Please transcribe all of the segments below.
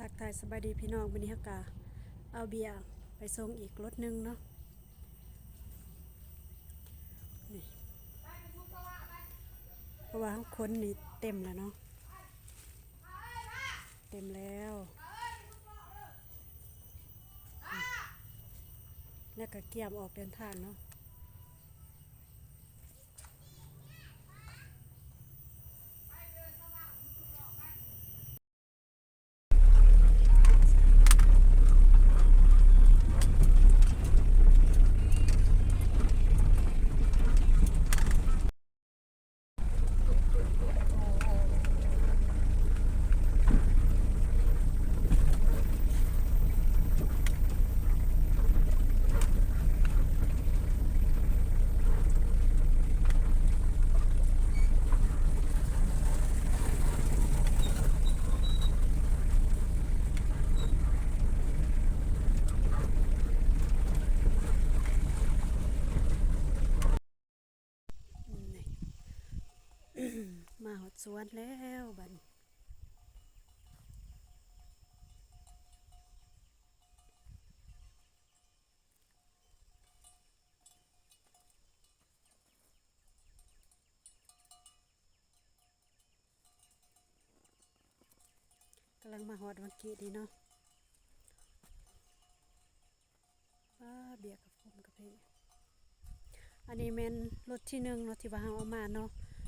ທັກທາຍສະບາຍດີພີ່ນ້ອງ, ມື້ນີ້ເຮົາກະເອົາເບຍໄປສົ່ງອີກລົດໜຶ່ງເນາະ. ນີ້ ເພາະວ່າເຮົາຂົນນີ້ເຕັມແລ້ວເນາະ, ເຕັມແລ້ວ ແລ້ວກະກຽມອອກເດີນທາງເນາະ. ນີ້ ມາຮອດສວນແລ້ວບັດນີ້. ກຳລັງມາຮອດວັງກີດນີ້ເນາະ. ປາ ເບຍກະພຸ້ມກະເພ. ອັນນີ້ແມ່ນລົດທີໜຶ່ງເນາະ ທີ່ວ່າເຮົາເອົາມາເນາະ,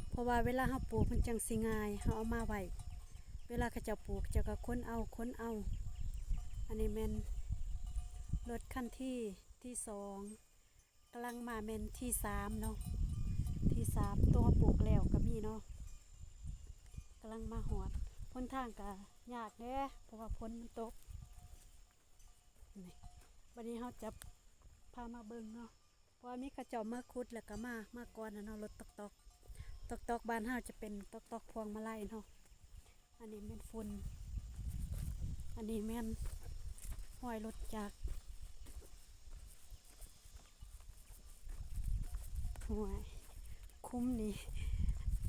ເພາະວ່າເວລາເຮົາປູກມັນຈັ່ງຊິງ່າຍ, ເຮົາເອົາມາໄວ້ ເວລາເຂົາເຈົ້າປູກ ເຂົາເຈົ້າກະຂົນເອົາ ຂົນເອົາ. ອັນນີ້ແມ່ນລົດຄັນທີ ທີສອງ ກຳລັງມາແມ່ນທີສາມເນາະ, ທີສາມ ໂຕເຮົາປູກແລ້ວກະມີເນາະ. ກຳລັງມາຮອດ ຫົນທາງກະຍາກແດ່ ເພາະວ່າຝົນມັນຕົກ. ນີ້ ບັດນີ້ເຮົາຈະພາມາເບິ່ງເນາະ, ເພາະວ່າມີເຂົາເຈົ້າມາຂຸດແລ້ວກະມາ ມາກ່ອນນະເນາະ, ລົດຕອກໆ ຕອກໆ ບ້ານເຮົາຈະເປັນຕອກໆພວງມາໄລເນາະ. ອັນນີ້ແມ່ນຝຸ່ນ ອັນນີ້ແມ່ນຮອຍລົດຈັກ. ຫ້ວຍ ຄຸ້ມນີ້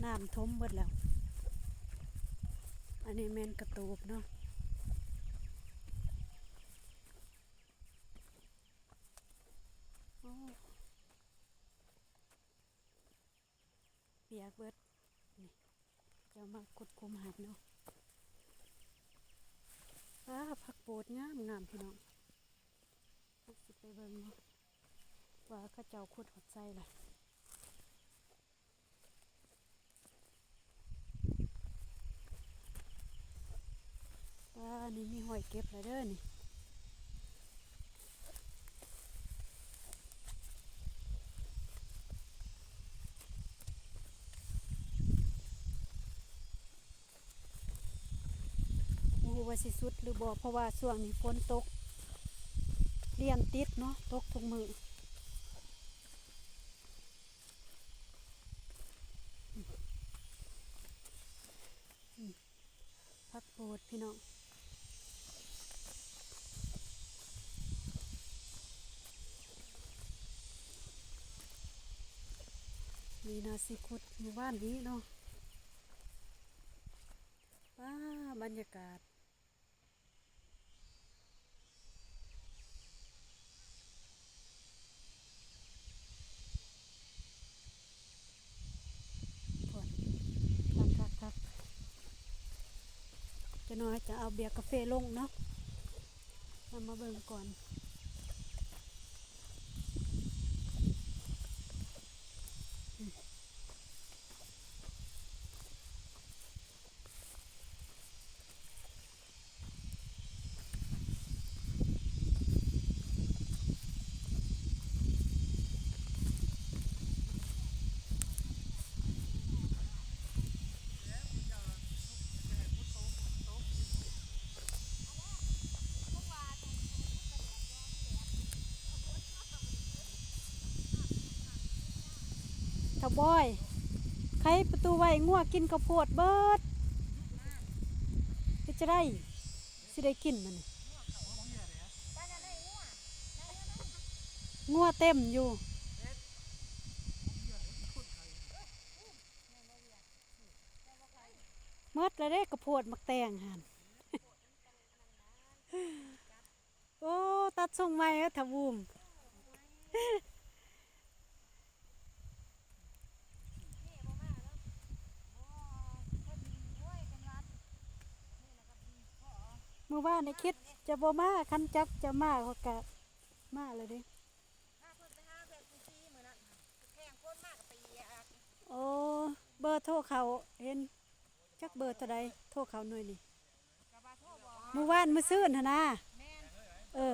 ນ້ຳຖົມເບິດແລ້ວ. ອັນນີ້ແມ່ນກະຕູບເນາະ. ໂອ້ ປຽກເບິດ. ນີ້ ເຈົ້າມາຂຸດຂຸມໃຫ້ເນາະ. ອ້າ ຜັກໂບດງາມໆ ພີ່ນ້ອງ, ເຮົາຊິໄປເບິ່ງເນາະ ວ່າເຂົາເຈົ້າຂຸດຮອດໃສລະ. ປາ ນີ້ມີຮອຍເກັບແລ້ວເດີນີ້. ບໍ່ຮູ້ວ່າຊິສຸດຫຼືບໍ່ ເພາະວ່າຊ່ວງນີ້ຝົນຕົກລຽນຕິດເນາະ, ຕົກທຸກມື້. ຜັກໂບດພີ່ນ້ອງ, ນີ້ນາຊິຂຸດມື້ວານນີ້ເນາະ. ວ້າ ບັນຍາກາດ ໂອ້ຍ ຄັກໆໆ. ຈັກໜ້ອຍຈະເອົາເບຍກາເຟລົງເນາະ, ເອົາມາເບິ່ງກ່ອນ. ທ້າວບອຍ ໄຂປະຕູໄວ້ ງົວກິນເຂົ້າໂພດເບິດ. ເຮັດຈັ່ງໃດຊິໄດ້ກິນມັນ? ງົວເຕັມຢູ່. ໝົດແລ້ວເດ້ ເຂົ້າໂພດໝາກແຕງຫັ້ນ. ສົ່ງໃໝ່ເອີ ຖ້າບູມ. ມື້ວານນີ້ຄິດຈະບໍ່ມາ ຄັນຈັກຈະມາ ຂ້ອຍກະມາແລ້ວເດ້. ໂອ້ ເບີໂທເຂົາເຫັນ ຈັກເບີເທົ່າໃດ ໂທເຂົາໜ່ວຍນີ້. ມື້ວານມື້ຊືນຫັ້ນນາ. ເອີ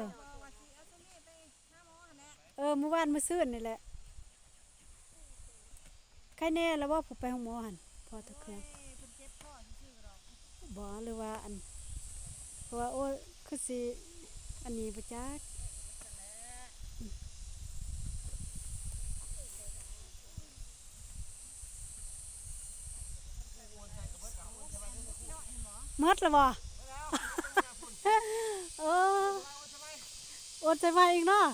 ເອີ ມື້ວານມື້ຊືນນີ້ແຫຼະ. ໃຄແນ່ແລ້ວບໍ່ ຜູ້ໄປໂຮງໝໍຫັ້ນ? ພໍຕະເຄືອງ. ບໍ່ ຫຼືວ່າອັນ ເພາະວ່າ ໂອ້ຍ ຄືຊິອັນນີ້ບໍ່ຈັກ. ໝົດແລ້ວບໍ່? ໂອ້ ໂອນໃສ່ໃໝ່ອີກເນາະ.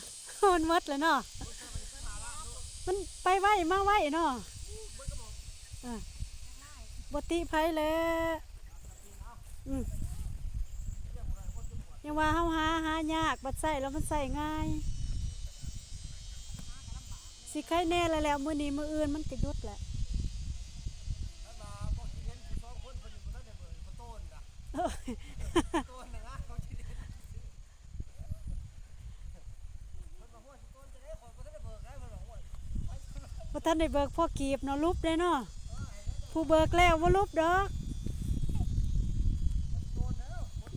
ມັນໝົດແລ້ວເນາະ ມັນໄປໄວມາໄວເນາະ. ເອີ ບໍ່ຕິໃຜແຫຼະ. ອືມ ຍັງວ່າເຮົາຫາ ຫາຍາກ ບັດໃຊ້ແລ້ວມັນໃຊ້ງ່າຍ. ຊິໄຄແນ່ແລ້ວ ແລ້ວມື້ນີ້ມື້ອື່ນມັນກະຢຸດແຫຼະ. ບໍ່ທັນໄດ້ເບີກພໍກີບເນາະ ຫຼຸບເດ້ເນາະ. ຜູ້ເບີກແລ້ວບໍ່ຫຼຸບດອກ.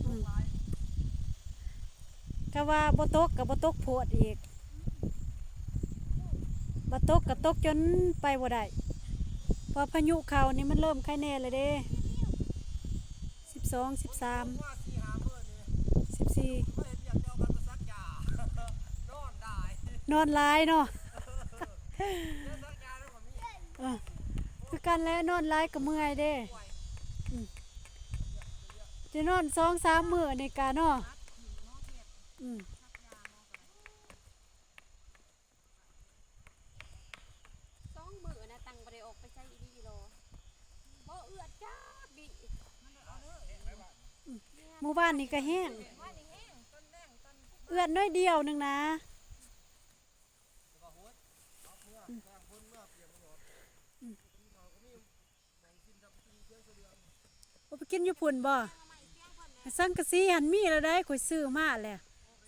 ອືມ ກະວ່າບໍ່ຕົກກະບໍ່ຕົກໂພດອີກ. ບໍ່ຕົກກະຕົກຈົນໄປບໍ່ໄດ້ ເພາະພາຍຸເຂົ້ານີ້ ມັນເລີ່ມໄຄແນ່ແລ້ວເດ້. ສິບສອງ ສິບສາມ ສິບສີ່ ນອນຫຼາຍເນາະ. ເອີ ຄືກັນແຫຼະ ນອນຫຼາຍກະເມື່ອຍເດ້. ອືມ ຈະນອນສອງສາມມື້ນີ້ກະເນາະ. ອືມ ສອງມື້ນະ ຕັງບໍ່ໄດ້ອອກໄປໃສອີ່ຫຼີຫຼໍ ບໍ່ເອືອດຈັກດີ້. ມື້ວານນີ້ກະແຫ້ງ ເອືອດໜ້ອຍດຽວໜຶ່ງນະ. ອືມ ອືມ ໂອ ໄປກິນຢູ່ພຸ້ນບໍ່? ສັງກະສີຫັ້ນມີແລ້ວໃດ໋ ຂ້ອຍຊື້ມາແລ້ວ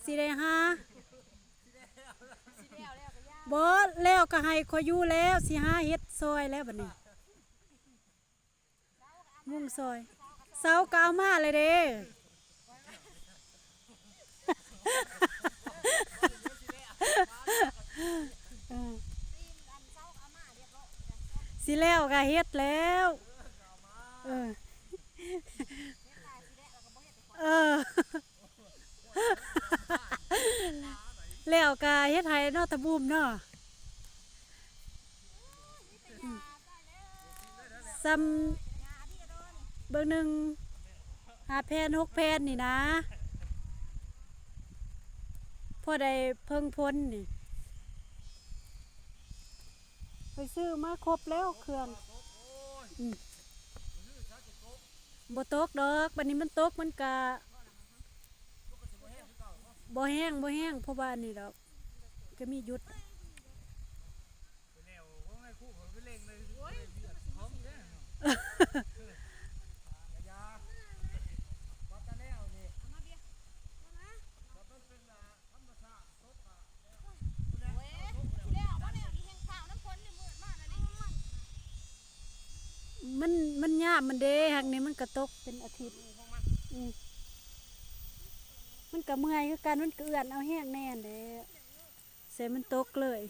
ຊິໄດ້ຫາ. ບໍ່ ແລ້ວກະໃຫ້ຂ້ອຍຢູ່ແລ້ວ ຊິຫາເຮັດຊ່ອຍແລ້ວບັດນີ້ ມຸງຊ່ອຍ. ເສົາກະເອົາມາແລ້ວເດ້. ເອີ ຊິແລ້ວກະເຮັດແລ້ວ. ເອີ ເອີ ແລ້ວກະເຮັດໃຫ້ເນາະ ຕາບູມເນາະ. ອືມ ສ່ຳເບິ່ງໜຶ່ງ ຫ້າແຜ່ນ ຫົກແຜ່ນນີ້ນະ ພໍໄດ້ເພິ່ງພົນນີ້. ຂ້ອຍຊື້ມາຄົບແລ້ວເຄື່ອງ. ອືມ ບໍ່ຕົກດອກ ບາດນີ້ມັນຕົກມັນກະບໍ່ແຮງ ບໍ່ແຮງ ເພາະວ່າອັນນີ້ດອກ ກະມີຢຸດ. ມັນ ມັນຍາມມັນເດ້ ຫາກນີ້ມັນກະຕົກເປັນອາທິດ. ອືມ ມັນກະເມື່ອຍຄືກັນ ມັນກະເອື້ອນເອົາແຮງແນ່ຫັ້ນແຫຼະ ໃສ່ມັນຕົກເລີຍ.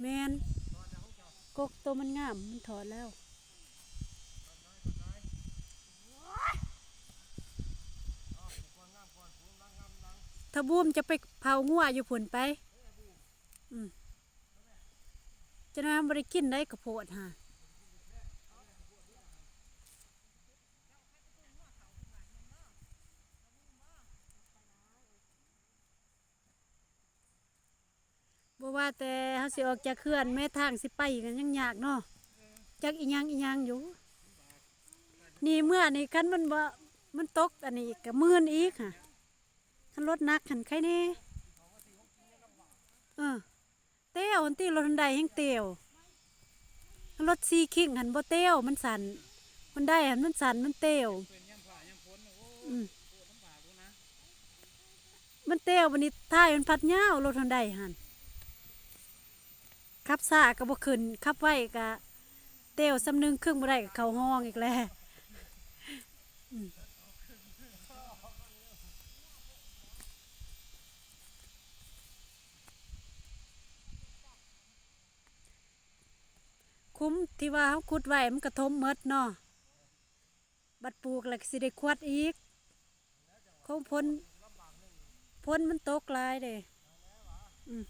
ແມ່ນ ກົກໂຕມັນງາມ ມັນຖອດແລ້ວ. ຖ້າບູມຈະໄປເຝົ້າງົວຢູ່ພຸ້ນໄປ. ອືມ ຈະໜ້ອຍເຮົາບໍ່ໄດ້ກິນໄດ໋ ກະໂພດຫາ. ບໍ່ວ່າແຕ່ເຮົາຊິອອກຈາກເຮືອນ ແມ້ທາງຊິໄປກະຍັງຍາກເນາະ ຈັກອີ່ຫຍັງອີ່ຫຍັງຢູ່. ນີ້ເມື່ອນີ້ ຄັນມັນບໍ່ ມັນຕົກອັນນີ້ອີກກະມື່ນອີກຫະ. ຄັນລົດໜັກຫັ້ນໄຄແດ່. ເອີ ແຕ້ວຫັ້ນຕິ ລົດຮຸນໄດແຮ່ງແຕ້ວ. ຄັນລົດສີ່ຄິງຫັ້ນບໍ່ແຕ້ວ ມັນສັ້ນ. ຮຸນໄດຫັ້ນມັນສັ້ນ ມັນແຕ້ວ. ອືມ ມັນແຕ້ວ ບັດນີ້ທ້າຍມັນພັດຍາວ ລົດຮຸນໄດຫັ້ນ. ຂັບຊ້າກໍບໍ່ຂຶ້ນ ຂັບໄວກໍແຕ້ວສ່ຳໜຶ່ງ ຄຶ່ງບໍ່ໄດ້ກໍເຂົ້າຮ່ອງອີກແລ້ວ. ອືມ ຂຸມທີ່ວ່າເຮົາຂຸດໄວ້ມັນກະຖົມໝົດເນາະ. ບັດປູກແລ້ວກະຊິໄດ້ຂວັດອີກ. ຄົງຝົນ ຝົນມັນຕົກຫຼາຍເດ້. ອືມ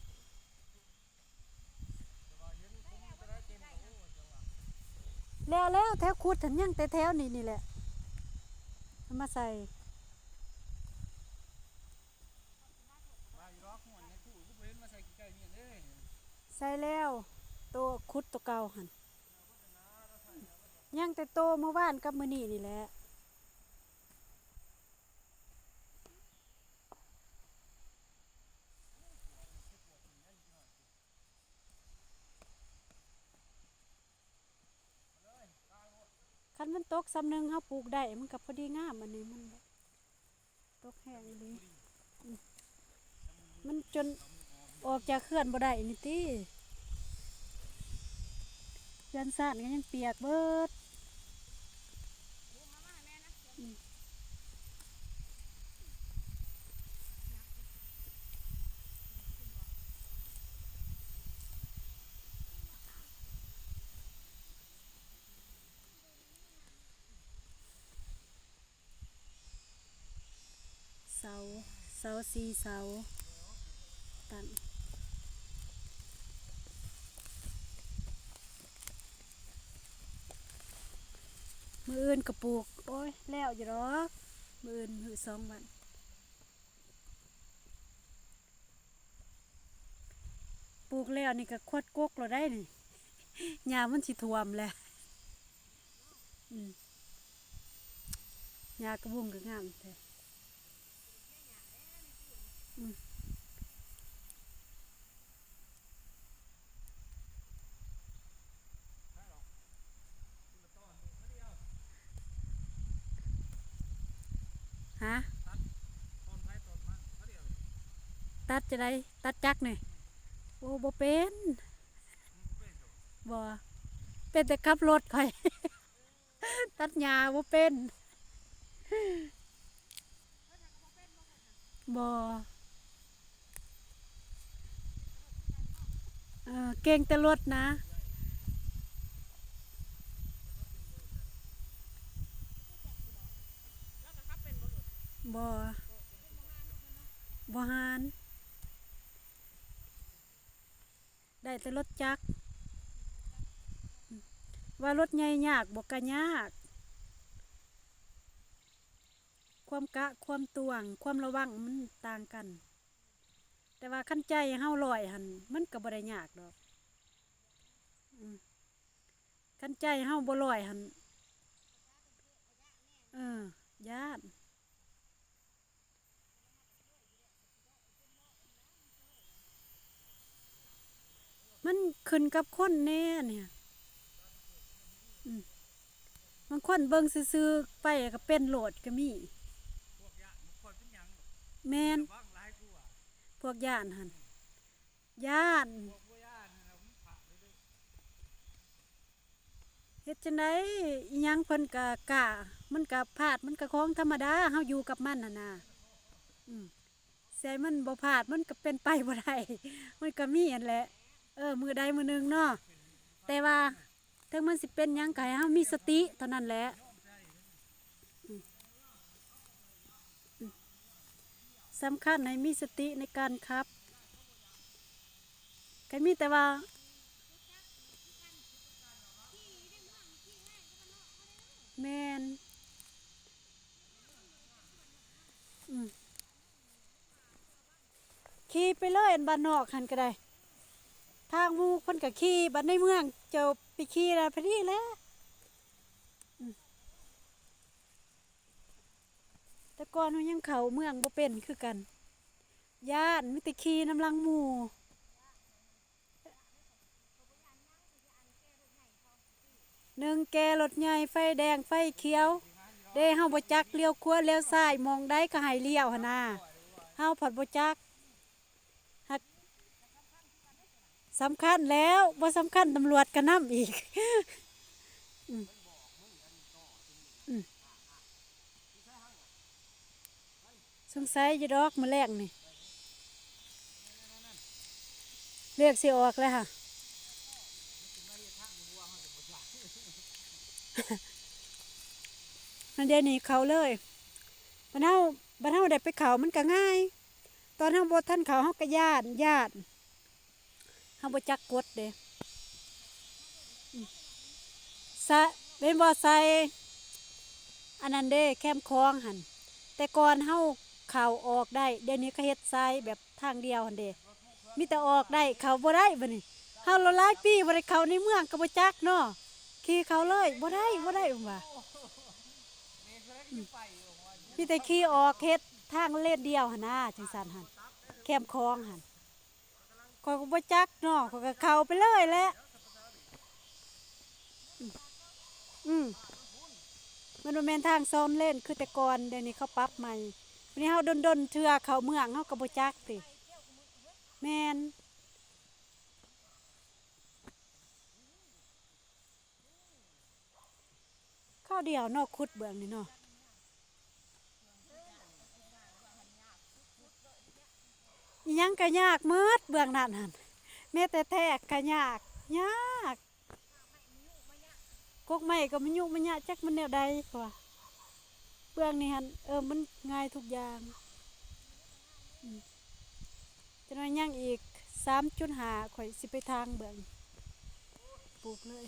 ແລ້ວ ແລ້ວແຖວຂຸດຫັ້ນ ຍັງແຕ່ແຖວນີ້ນີ້ແຫຼະ ເອົາມາໃສ່. ໃສ່ແລ້ວ ໂຕຂຸດໂຕເກົ່າຫັ້ນ. ຍັງແຕ່ໂຕມື້ວານກັບມື້ນີ້ນີ້ແຫຼະ. ຄັນມັນຕົກສ່ຳໜຶ່ງ ເຮົາປູກໄດ້ ມັນກໍພໍດີງາມ. ອັນນີ້ມັນ ຕົກແຮງອີ່ຫຼີ ອືມ ມັນຈົນອອກຈາກເຮືອນບໍ່ໄດ້ນີ້ຕິ ເຮືອນຊານກໍຍັງປຽກເບິດ ອືມ. ເສົາ ເສົາສີ່ເສົາຕັ້ງ ມື້ອື່ນກໍປູກ ໂອ້ຍ ແລ້ວຢູ່ດອກ ມື້ອື່ນ ມື້ສອງວັນ. ປູກແລ້ວນີ້ກໍຄວັດກົກແລ້ວໄດ໋ນີ້ ຫຍ້າມັນຊິຖ້ວມແລ້ວ ອືມ ຫຍ້າກະບຸ້ງກໍງາມແທ້ ອືມ. ຮະ? ຕັດຈັ່ງໃດ? ຕັດຈັກນີ້? ໂອ້ ບໍ່ເປັນ ບໍ່ ເປັນແຕ່ຂັບລົດຂ້ອຍ ຕັດຫຍ້າບໍ່ເປັນ. ບໍ່ ເອີ ເກັ່ງແຕ່ລົດນະ ບໍ່ ບໍ່ຫານ ໄດ້ແຕ່ລົດຈັກ ວ່າລົດໃຫຍ່ຍາກບໍ່ ກະຍາກ. ຄວາມກະ ຄວາມຕວງ ຄວາມລະວັງມັນຕ່າງກັນ ແຕ່ວ່າຄັນໃຈເຮົາລອຍຫັ້ນ ມັນກະບໍ່ໄດ້ຍາກດອກ ອືມ ຄັນໃຈເຮົາບໍ່ລອຍຫັ້ນ ເອີ ຢ້ານ. ມັນຂຶ້ນກັບຄົນແດ່ນີ້ ອືມ ບາງຄົນເບິ່ງຊື່ໆ ໄປກໍເປັນໂລດກໍມີ ແມ່ນ ພວກຢ້ານຫັ້ນ ຢ້ານ. ເຮັດຈັ່ງໃດ ອີ່ຫຍັງເພິ່ນກະກ້າ ມັນກະພາດ ມັນກະຂອງທຳມະດາ ເຮົາຢູ່ກັບມັນຫັ້ນນະ ອືມ ຊິໃຫ້ມັນບໍ່ພາດ ມັນກະເປັນໄປບໍ່ໄດ້ ມັນກະມີຫັ້ນແຫຼະ ເອີ ມື້ໃດມື້ໜຶ່ງເນາະ ແຕ່ວ່າເຖິງມັນຊິເປັນຫຍັງ ກະໃຫ້ເຮົາມີສະຕິເທົ່ານັ້ນແຫຼະ ອືມ. ສຳຄັນໃຫ້ມີສະຕິໃນການຂັບ ກໍມີແຕ່ວ່າ ແມ່ນ ອືມ ຂີ່ໄປເລີຍ ອັນບ້ານນອກຫັ້ນກໍໄດ້ ທາງໝູ່ເພິ່ນກໍຂີ່ ບັດໃນເມືອງເຈົ້າໄປຂີ່ລະພໍດີແຫຼະ ອືມ. ກ່ອນເຮົາຍັງເຂົ້າເມືອງບໍ່ເປັນຄືກັນ ຢ້ານ ມີແຕ່ຂີ່ນຳຫຼັງໝູ່. ໜຶ່ງແກ່ລົດໃຫຍ່ ໄຟແດງໄຟຂຽວເດ້ ເຮົາບໍ່ຈັກລ້ຽວຂວາລ້ຽວຊ້າຍ ໝ່ອງໃດກໍໃຫ້ລ້ຽວຫັ້ນນາ ເຮົາພັດບໍ່ຈັກ. ຫາກສຳຄັນແລ້ວ ບໍ່ສຳຄັນຕຳຫຼວດກໍນຳອີກ. ອືມ ອືມ ສົງໄສຢູ່ດອກມື້ແລງນີ້ ເລກຊິອອກແລ້ວຫະ ອັນດຽວນີ້ເຂົ້າເລີຍ ບັດເຮົາ ບັດເຮົາໄດ້ໄປເຂົ້າມັນກໍງ່າຍ ຕອນເຮົາບໍ່ທັນເຂົ້າເຮົາກໍຢ້ານ ຢ້ານ ເຮົາບໍ່ຈັກກົດເດ້ ອືມ ສະ ເຫັນບໍ່ ໃສ່ອັນນັ້ນເດ້ ແຄມຂອງຫັ້ນ ແຕ່ກ່ອນເຮົາເຂົ້າອອກໄດ້ ດຽວນີ້ເຂົາເຮັດຊາຍແບບທາງດຽວຫັ້ນເດ້ ມີແຕ່ອອກໄດ້ເຂົ້າບໍ່ໄດ້ບັດນີ້ ເຮົາລະຫຼາຍປີບໍ່ໄດ້ເຂົ້າໃນເມືອງກໍບໍ່ຈັກເນາະ ຂີ່ເຂົ້າເລີຍ ບໍ່ໄດ້ ບໍ່ໄດ້ ວ່າ ອືມ ມີແຕ່ຂີ່ອອກເຮັດທາງເລນດຽວຫັ້ນນາ ຈັ່ງຊັ້ນຫັ້ນ ແຄມຂອງຫັ້ນ ຂ້ອຍກໍບໍ່ຈັກເນາະ ຂ້ອຍກໍເຂົ້າໄປເລີຍແຫຼະ ອືມ ອືມ ມັນບໍ່ແມ່ນທາງສອງເລນຄືແຕ່ກ່ອນ ດຽວນີ້ເຂົາປັບໃໝ່ ບາດນີ້ເຮົາດົນໆເທື່ອເຂົ້າເມືອງ ເຮົາກໍບໍ່ຈັກຕິ ແມ່ນ. ຄາວດຽວເນາະ ຂຸດເບື້ອງນີ້ເນາະ ອີ່ຫຍັງກໍຍາກໝົດເບື້ອງນັ້ນຫັ້ນ ແມ້ແຕ່ແທກກໍຍາກ ຍາກ ກົກໄມ້ກໍມະຍຸມະຍະ ຈັກມັນແນວໃດ ເຂົາວ່າ ເບື້ອງນີ້ຫັ້ນ ເອີ ມັນງ່າຍທຸກຢ່າງ ອືມ ຈັກໜ້ອຍຍັງອີກ ສາມຈຸດຫ້າ ຂ້ອຍຊິໄປທາງເບື້ອງ ປູກເລີຍ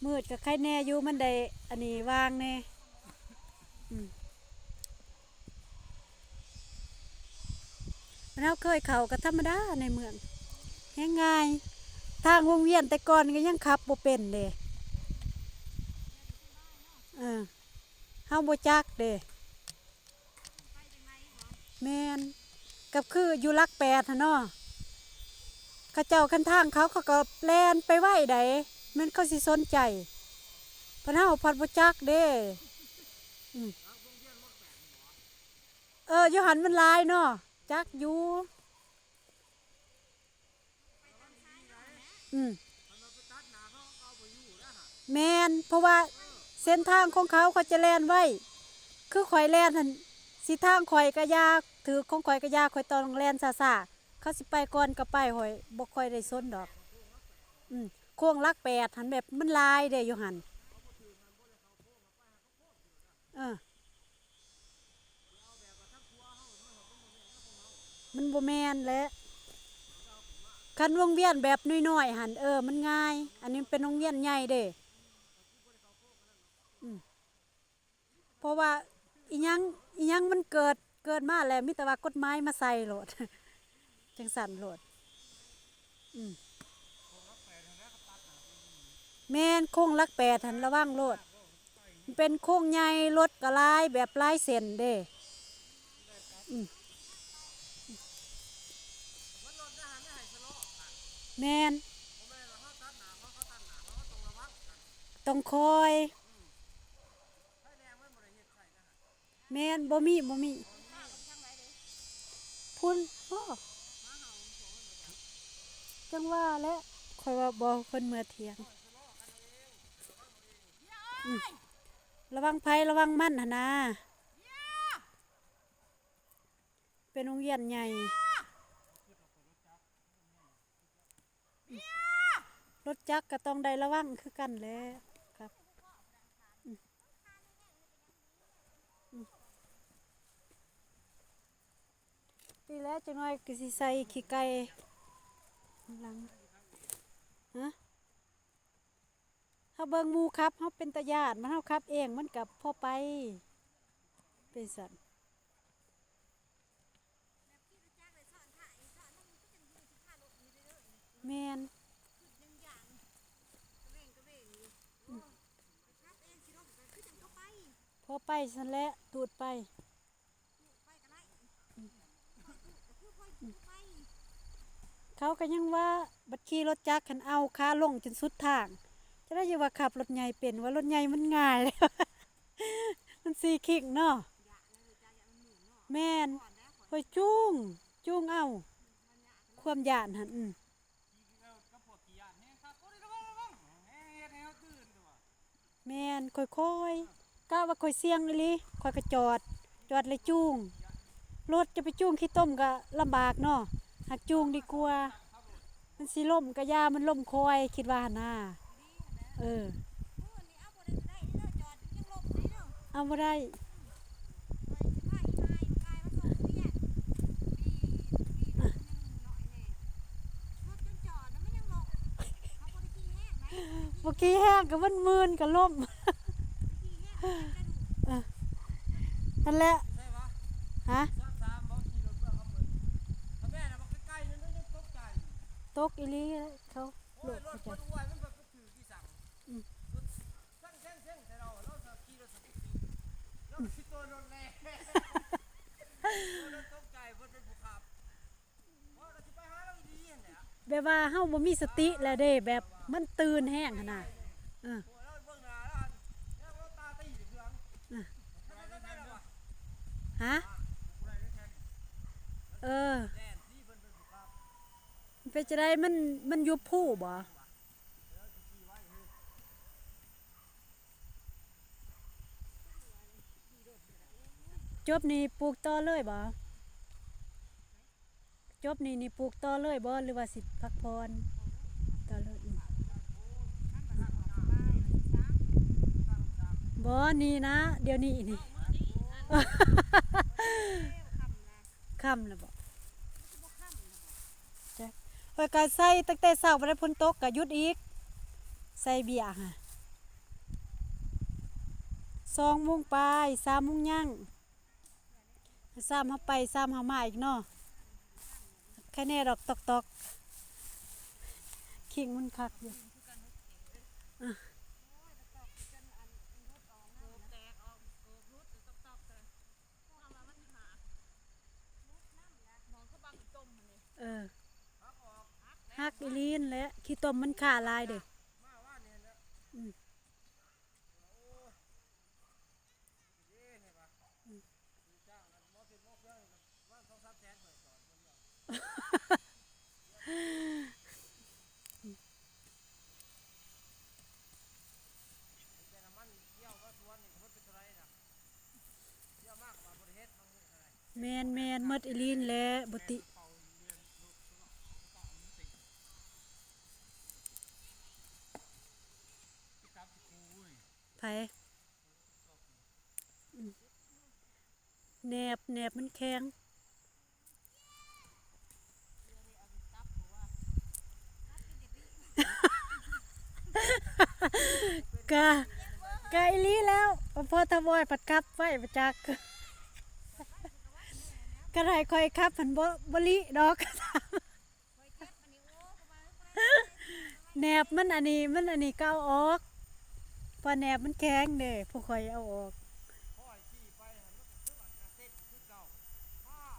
ມືດກໍໄຄແນ່ຢູ່ ມັນໄດ້ອັນນີ້ວ່າງແນ່ ອືມ ມັນ ເຮົາເຄີຍເຂົ້າກໍທຳມະດາໃນເມືອງ ແຮງງ່າຍ ທາງວົງວຽນແຕ່ກ່ອນກໍຍັງຂັບບໍ່ເປັນເດ້ ເອີ ເຮົາບໍ່ຈັກເດ້ ແມ່ນ ກໍຄືຢູ່ຫຼັກແປດຫັ້ນເນາະ ເຂົາເຈົ້າຄັນທາງເຂົາ ເຂົາກໍແລ່ນໄປໄວໃດ ແມ່ນເຂົາຊິສົນໃຈ ພັດເຮົາພັດບໍ່ຈັກເດ້ ອືມ ເອີ ຢູ່ຫັ້ນມັນຫຼາຍເນາະ ຈັກຢູ່ ອືມ ແມ່ນ ເພາະວ່າເສັ້ນທາງຂອງເຂົາ ເຂົາຈະແລ່ນໄວ ຄືຂ້ອຍແລ່ນຫັ້ນ ຊິທາງຂ້ອຍກະຢ່າ ຖືກຂອງຂ້ອຍກະຢ່າ ຂ້ອຍຕ້ອງແລ່ນຊ້າໆ ເຂົາຊິໄປກ່ອນກໍໄປ ຂ້ອຍບໍ່ຄ່ອຍໄດ້ສົນດອກ ອືມ ໂຄ້ງຫຼັກແປດຫັ້ນ ແບບມັນຫຼາຍເດ້ຢູ່ຫັ້ນ ເອີ ມັນບໍ່ແມ່ນແຫຼະ ຄັນວົງວຽນແບບນ້ອຍໆຫັ້ນ ເອີ ມັນງ່າຍ ອັນນີ້ເປັນວົງວຽນໃຫຍ່ເດ້ ອືມ ເພາະວ່າອີ່ຫຍັງ ອີ່ຫຍັງມັນເກີດ ເກີດມາແລ້ວ ມີແຕ່ວ່າກົດໝາຍມາໃສ່ໂລດ ຈັ່ງຊັ້ນໂລດ ອືມ ແມ່ນ ໂຄ້ງຫຼັກແປດຫັ້ນລະວັງໂລດ ມັນເປັນໂຄ້ງໃຫຍ່ ລົດກໍຫຼາຍ ແບບຫຼາຍເສັ້ນເດ້ ອືມ ແມ່ນ ຕ້ອງຄອຍ ແມ່ນ ບໍ່ມີ ບໍ່ມີ ພຸ້ນບໍ ຈັ່ງວ່າແຫຼະ ຂ້ອຍວ່າບໍ່ ເພິ່ນເມືອທ່ຽງ ອືມ ລະວັງໃຜລະວັງມັນຫັ້ນນາ ເປັນໂຮງຮຽນໃຫຍ່ ລົດຈັກກໍຕ້ອງໄດ້ລະວັງຄືກັນແຫຼະ ຄັບ ອືມ ອືມ ນີ້ແຫຼະ ຈັກໜ້ອຍກໍຊິໃສ່ຂີ້ໄກ່ຫຼັງ ຮະ ເຮົາເບິ່ງໝູ່ຂັບ ເຮົາເປັນຕາຢ້ານ ມັນເຮົາຂັບເອງ ມັນກໍພໍໄປ ເປັນຊັ້ນ. ແມ່ນ ພໍໄປຊັ້ນແຫຼະ ຕູດໄປ ເຂົາກໍຍັງວ່າ ບັດຂີ່ລົດຈັກຫັ້ນ ເອົາຂາລົງຈົນສຸດທາງ ຈະໄດ້ຢູ່ວ່າຂັບລົດໃຫຍ່ເປັນ ວ່າລົດໃຫຍ່ມັນງ່າຍ ມັນສີ່ຄິງເນາະ. ແມ່ນ ຂ້ອຍຈູງ ຈູງເອົາ ຄວາມຢ້ານຫັ້ນ ອື. ແມ່ນ ຄ່ອຍໆ ກະວ່າຂ້ອຍສ່ຽງອີ່ຫຼີ ຂ້ອຍກໍຈອດ ຈອດແລ້ວຈູງ ລົດຈະໄປຈູງຂີ້ຕົມກໍລຳບາກເນາະ ຫາກຈູງດີກວ່າ ມັນຊິລົ້ມກໍຢ່າ ມັນລົ້ມຄ່ອຍ ຄິດວ່າຫັ້ນນາ ເອີ. ເອົາບໍ່ໄດ້ ບໍ່ຂີ່ແຮງກໍມຶນໆ ກໍລົ້ມ ເອີ ຫັ້ນແຫຼະ ຮະ ຕົກອີ່ຫຼີ ເຂົາໂລດເຂົ້າໃຈ ອືມ. ແບບວ່າເຮົາບໍ່ມີສະຕິແລ້ວເດ້ ແບບມັນຕື່ນແຮງຫັ້ນນະ ເອີ ຮະ ເອີ ເປັນຈັ່ງໃດ ມັນ ມັນຢູ່ພູບໍ່? ຈົບນີ້ປູກຕໍ່ເລີຍບໍ່? ຈົບນີ້ ນີ້ປູກຕໍ່ເລີຍບໍ່ ຫຼືວ່າຊິພັກຜ່ອນຕໍ່ເລີຍ? ອືມ ບໍ່ ນີ້ນະ ດຽວນີ້ນີ້ ຄ່ຳແລ້ວບໍ່? ຈັກ ຂ້ອຍກໍໃສ່ຕັ້ງແຕ່ເຊົ້າ ບໍ່ໄດ້ຝົນຕົກກໍຢຸດອີກ ໃສ່ເບຍຫະ ສອງໂມງປາຍ ສາມໂມງຍັງ ຊ້ຳເຮົາໄປ ຊ້ຳເຮົາມາອີກເນາະ ໃຄແນ່ດອກຕອກໆ ຄີງມັນຄັກຢູ່ ອະ. ເອີ ຫັກອີ່ຫຼີຫັ້ນແຫຼະ ຂີ້ຕົມມັນຄາຫຼາຍເດ້ ອືມ. ແມ່ນໆ ໝົດອີ່ຫຼີຫັ້ນແຫຼະ ບໍ່ຕິ ໃຜ? ອືມ ແໜບ ແໜບມັນແຂງ ກະ ກະອີ່ຫຼີແລ້ວ ພໍ່ທະວອຍພັດກັບໄວ້ບໍ່ຈັກ ກະໃຫ້ຂ້ອຍຂັບຫັ້ນບໍ່ ບໍ່ລິດອກ. ແໜບມັນອັນນີ້ ມັນອັນນີ້ກໍເອົາອອກ ເພາະແໜບມັນແຂງເດ້ ຜູ້ຂ້ອຍເອົາອອກ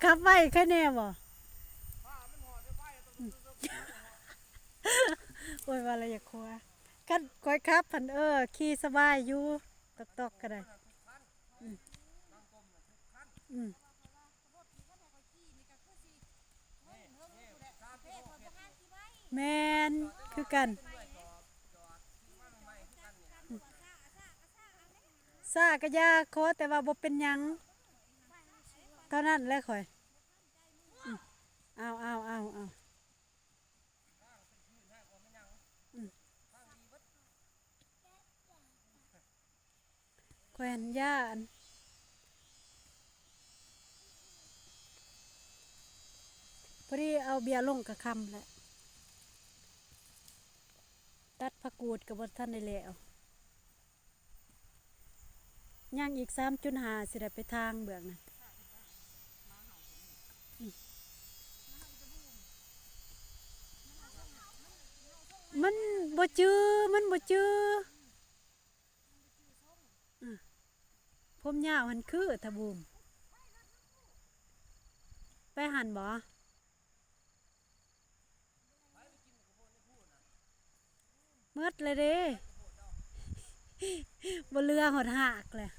ຂັບໄວແຄ່ແນ່ບໍ່? ໂອ້ຍ ວ່າແລ້ວຢາກຫົວ ຄັນຂ້ອຍຂັບຫັ້ນ ເອີ ຂີ່ສະບາຍຢູ່ ຕອກໆ ກໍໄດ້ ອືມ ອືມ. ແມ່ນຄືກັນ ຊ້າກະຢ່າ ຂໍແຕ່ວ່າບໍ່ເປັນຫຍັງ ເທົ່ານັ້ນແຫຼະຂ້ອຍ ອືມ ເອົາ ເອົາ ເອົາ ເອົາ. ອືມ ຂ້ອຍຫັ້ນຢ້ານ ພໍດີເອົາເບຍລົງກະຄ່ຳແລ້ວ ຕັດຜັກກູດກະບໍ່ທັນໄດ້ແລ້ວ ຍັງອີກສາມຈຸດຫ້າ ຊິໄດ້ໄປທາງເບື້ອງນັ້ນ ອືມ. ບໍ່ຈື່ ມັນບໍ່ຈື່. ອື ຜົມຍາວຫັ້ນຄືທະບູມ. ໄປຫັ້ນບໍ່? ໝົດແລ້ວເດ້ ບໍ່ເຫຼືອຮອດຮາກແລ້ວ.